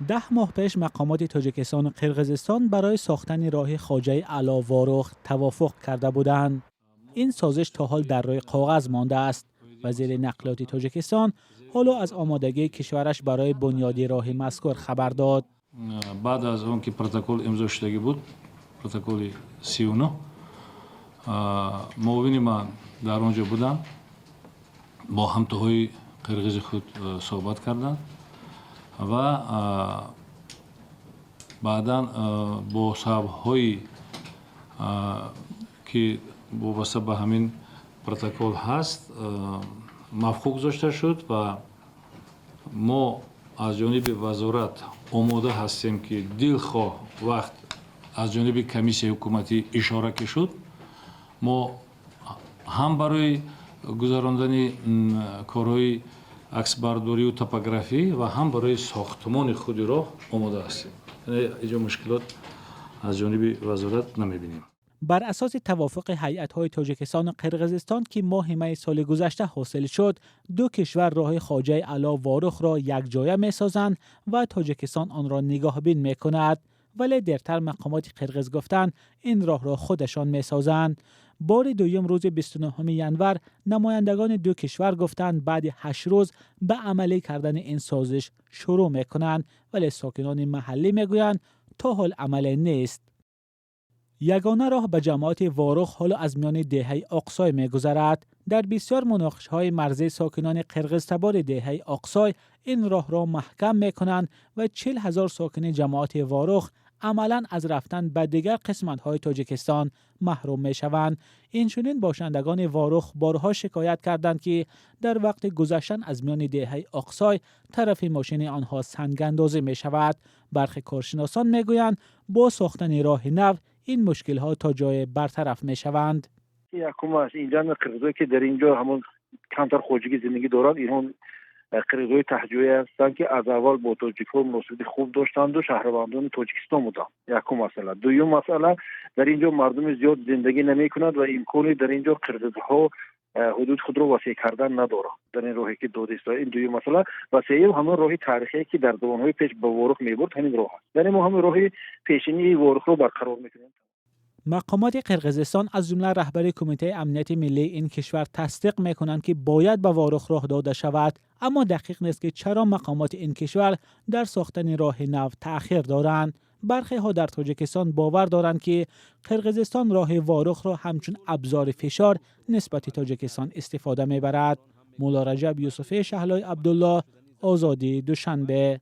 10 моҳ пеш мақомоти Тоҷикистону Қирғизистон барои сохтани роҳи Хоҷаи Аъло Ворух тавофуқ карда буданд. Ин созиш то ҳол дар рӯи коғаз мондааст. Вазири нақлиёти Тоҷикистон ҳоло аз омодагии кишвараш барои бунёди роҳи мазкур хабар дод. Баъд аз он ки протокол имзо шудагӣ буд, протоколи 39, муовини ман дар он ҷо буданд, бо ҳамтоҳои қирғизи худ суҳбат карданд ва баъдан бо сабабҳое ки вобаста ба ҳамин протокол ҳаст, мавқуф гузошта шуд ва мо аз ҷониби вазорат омода ҳастем, ки дилхоҳ вақт аз ҷониби комиссияи ҳукуматӣ ишора ки шуд, мо ҳам барои гузарондани корҳои аксбардорию топографӣ ва ҳам барои сохтмони худи роҳ омода ҳастем. Яъне инҷо мушкилот аз ҷониби вазорат намебинем. Бар асоси тавофуқи ҳайатҳои Тоҷикистону Қирғизистон, ки моҳи майи соли гузашта ҳосил шуд, ду кишвар роҳи Хоҷаи Аъло Ворухро якҷоя месозанд ва Тоҷикистон онро нигоҳбин мекунад. Вале дертар мақомоти қирғиз гуфтанд, ин роҳро худашон месозанд. Бори дуюм рӯзи 29 январ намояндагони ду кишвар гуфтанд, баъди 8 рӯз ба амалӣ кардани ин созиш шурӯъ мекунанд, вале сокинони маҳаллӣ мегӯянд, то ҳол амале нест. Ягона роҳ ба ҷамоати Ворух ҳоло аз миёни деҳаи Оқсой мегузарад. Дар бисёр муноқишаҳои марзӣ сокинони қирғизтабори деҳаи Оқсой ин роҳро маҳкам мекунанд ва 40 000 сокини ҷамоати Ворух амалан аз рафтан ба дигар қисматҳои Тоҷикистон маҳрум мешаванд. Инчунин бошандагони Ворух борҳо шикоят карданд, ки дар вақти гузаштан аз миёни деҳаи Оқсой тарафи мошини онҳо сангандозӣ мешавад. Бархе коршиносон мегӯянд, бо сохтани роҳи нав ин мушкилҳо то ҷое бартараф мешаванд. Якумаш, инҷа қирғизое ки дар инҷо ҳамон камтар хоҷагӣ зиндагӣ доранд, инҳо қирғизҳои таҳҷоӣ ҳастанд, ки аз аввал бо тоҷикҳо муносибати хуб доштанду шаҳрвандони Тоҷикистон буданд. Якум масъала. Дуюм масъала, дар ин ҷо мардуми зиёд зиндагӣ намекунад ва имкони дар ин ҷо қирғизҳо ҳудуди худро васеъ кардан надоранд дар ин роҳе ки дода истода. Ин дуюм масъала. Ва сеюм, ҳамон роҳи таърихие, ки дар замонҳои пеш ба Ворух мебурд, ҳамин роҳ аст. Яъне мо ҳамин роҳи пешинии Ворухро барқарор мекунем. Мақомоти Қирғизистон, аз ҷумла раҳбари Кумитаи амнияти миллии ин кишвар, тасдиқ мекунанд, ки бояд ба Ворух роҳ дода шавад, аммо дақиқ нест, ки чаро мақомоти ин кишвар дар сохтани роҳи нав таъхир доранд. Бархеҳо дар Тоҷикистон бовар доранд, ки Қирғизистон роҳи Ворухро ҳамчун абзори фишор нисбати Тоҷикистон истифода мебарад. Мулло Раҷаб Юсуфӣ, Шаҳлои Абдуллоҳ, Озодӣ, Душанбе.